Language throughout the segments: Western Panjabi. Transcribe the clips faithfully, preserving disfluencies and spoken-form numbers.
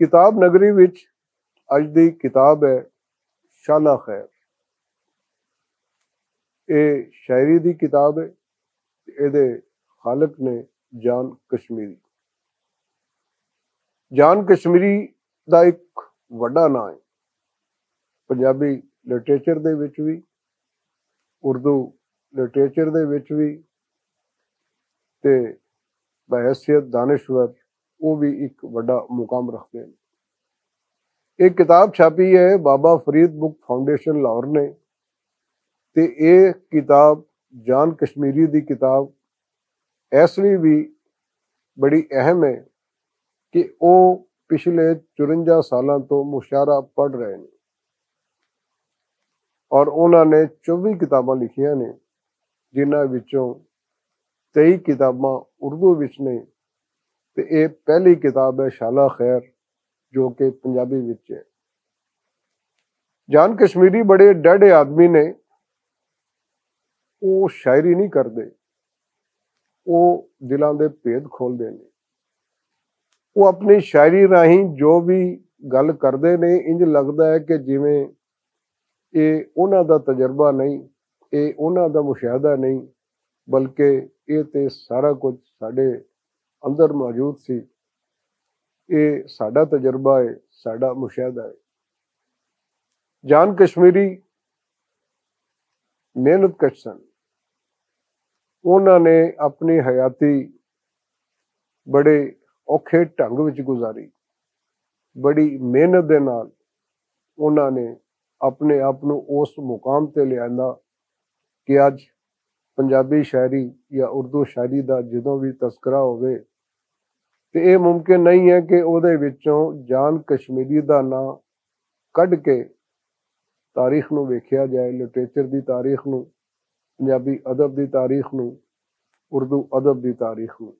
کتاب نگری وچ اج دی کتاب ہے شالا خیر۔ اے شاعری دی کتاب ہے۔ اے دے خالق نے جان کشمیری۔ جان کشمیری دا ایک وڈا ناں ہے پنجابی لٹریچر دے وچ بھی، اردو لٹریچر دے وچ بھی، تے بحیثیت دانشور وہ بھی ایک وڈا مقام رکھتے ہیں۔ ایک کتاب چھاپی ہے بابا فرید بک فاؤنڈیشن لاہور نے، تے اے کتاب جان کشمیری دی کتاب ایس لئی بھی بڑی اہم ہے کہ او پچھلے چورنجا سالاں تو مشاعرہ پڑھ رہے نے اور انہاں نے چوبی کتاباں لکھیاں نے، جنہاں وچوں تئی کتاباں اردو وچ نے، تے اے پہلی کتاب ہے شالا خیر، جو کہ پنجابی وچ ہے۔ جان کشمیری بڑے ڈاڈے آدمی نے، وہ شاعری نہیں کردے، وہ دلاں دے بھید کھول دے نے۔ وہ اپنی شاعری راہیں جو بھی گل کردے نے، انج لگدا ہے کہ جویں اے انہاں دا تجربہ نہیں، اے انہاں دا مشاہدہ نہیں، بلکہ اے تے سارا کچھ ساڈے اندر موجود سی۔ اے ساڈا تجربہ ہے، ساڈا مشاہدہ ہے۔ جان کشمیری محنت کش سن۔ انہاں نے اپنی حیاتی بڑے اوکھے ڈھنگ وچ گزاری۔ بڑی محنت دے نال انہاں نے اپنے آپ نوں اس مقام تے لے آندا کہ اج پنجابی شاعری یا اردو شاعری دا جدوں بھی تذکرہ ہووے، تے اے ممکن نہیں ہے کہ اودے وچوں جان کشمیری دا ناں کڈ کے تاریخ نوں ویکھیا جائے، لٹریچر دی تاریخ نوں، پنجابی ادب دی تاریخ نوں، اردو ادب دی تاریخ نوں۔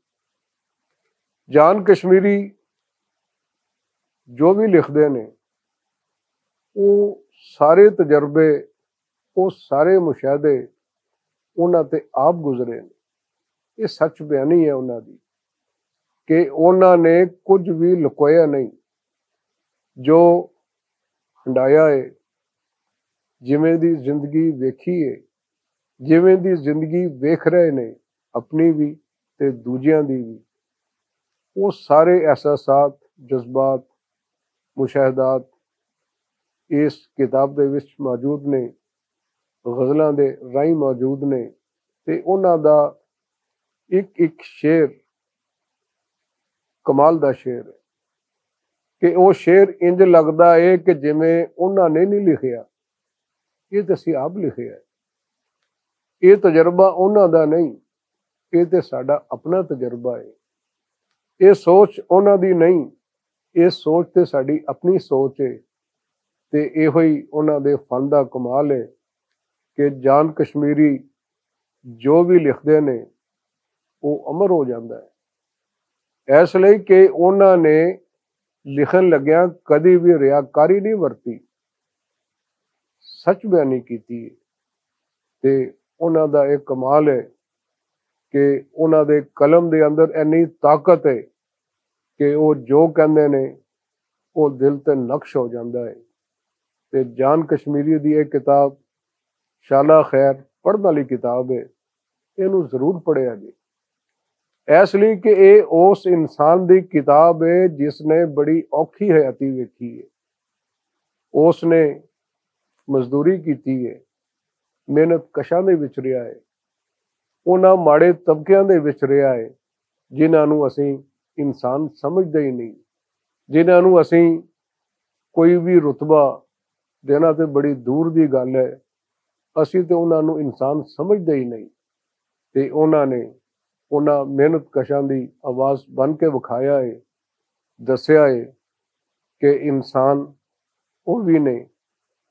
جان کشمیری جو بھی لکھدے نے، وہ سارے تجربے، وہ سارے مشاہدے انہاں تے آپ گزرے نے۔ یہ سچ بیانی ہے انہاں دی کہ انہاں نے کچھ بھی لکویا نہیں۔ جو ہنڈایا ہے، جویں دی زندگی ویکھی ہے، جویں دی زندگی ویکھ رہے نے، اپنی بھی تے دوجیاں دی بھی، وہ سارے احساسات، جذبات، مشاہدات اس کتاب دے وچ موجود نے، غزلاں دے راہیں موجود نے، تے انہاں دا ایک ایک شعر کمال دا شعر ہے کہ او شعر انج لگدا ہے کہ جویں انہاں نے نہیں لکھیا، یہ تے اسی آپ لکھیا ہے۔ یہ تجربہ انہاں دا نہیں، یہ تے ساڈا اپنا تجربہ ہے۔ یہ سوچ انہاں دی نہیں، یہ سوچ تے ساڈی اپنی سوچ ہے۔ تے ایہو ہی انہاں دے فن دا کمال ہے کہ جان کشمیری جو بھی لکھدے نے، وہ امر ہو جاندا ہے۔ اس لئی کہ انہاں نے لکھن لگیاں کدی بھی ریاکاری نہیں ورتی، سچ بیانی کیتی ہے۔ تے انہاں دا ایک کمال ہے کہ انہاں دے قلم دے اندر اینی طاقت ہے کہ وہ جو کہندے نے، وہ دل تے نقش ہو جاندا ہے۔ تے جان کشمیری دی ایک کتاب شالا خیر پڑھن والی کتاب ہے، اینوں ضرور پڑھیا جی۔ اس لئی کہ اے اس انسان دی کتاب ہے جس نے بڑی اوکھی حیاتی ویکھی ہے۔ اس نے مزدوری کیتی ہے، محنت کشاں دے وچ رہیا ہے، انہاں ماڑے طبقیاں دے وچ رہیا ہے، جنہاں نوں اسیں انسان سمجھدے ہی نہیں، جنہاں نوں اسیں کوئی بھی رتبہ دینا تے بڑی دور دی گل ہے۔ اسی تے انہاں نوں انسان سمجھدے ہی نہیں۔ تے انہاں نے انہاں محنت کشاں دی آواز بن کے وکھایا ہے، دسیا ہے کہ انسان وہ بھی نے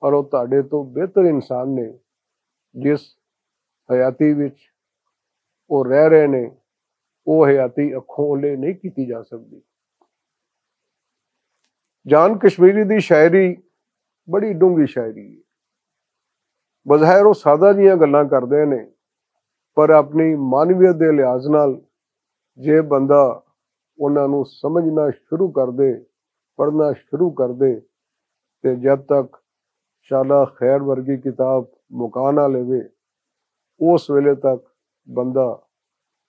اور وہ تہاڈے تو بہتر انسان نے۔ جس حیاتی وچ وہ رہ رہے نے، وہ حیاتی اکھوں اولے نہیں کیتی جا سکتی۔ جان کشمیری دی شاعری بڑی ڈونگی شاعری ہے۔ بظاہر وہ سادہ جیاں گلاں کردے نے، پر اپنی معنویت دے لحاظ نال جے بندہ انہاں نوں سمجھنا شروع کر دے، پڑھنا شروع کر دے تے جد تک شالا خیر ورگی کتاب مکا نہ لیوے، اس ویلے تک بندہ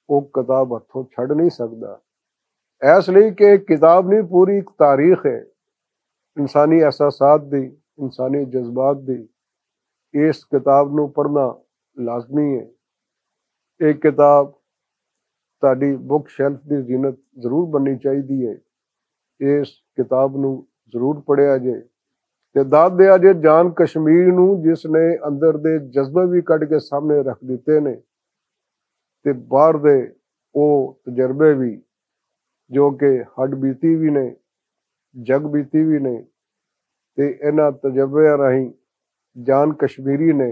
او کتاب ہتھوں چھڈ نہیں سکدا۔ ایس لئی کہ کتاب نہیں، پوری ایک تاریخ ہے انسانی احساسات دی، انسانی جذبات دی۔ اس کتاب نوں پڑھنا لازمی ہے۔ ایک کتاب تہاڈی بک شیلف دی زینت ضرور بننی چاہیدی ہے۔ اس کتاب نوں ضرور پڑھیا جے تے داد دیا جے جان کشمیری نوں، جس نے اندر دے جذبے بھی کڈ کے سامنے رکھ دتے نے تے باہر دے او تجربے بھی، جو کہ ہڈ بیتی بھی نے، جگ بیتی بھی نے، تے انہاں تجربیاں راہیں جان کشمیری نے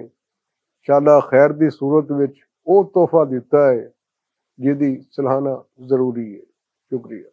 شالا خیر دی صورت وچ او تحفہ دتا ہے، جس دی سلہانہ ضروری ہے۔ شکریہ۔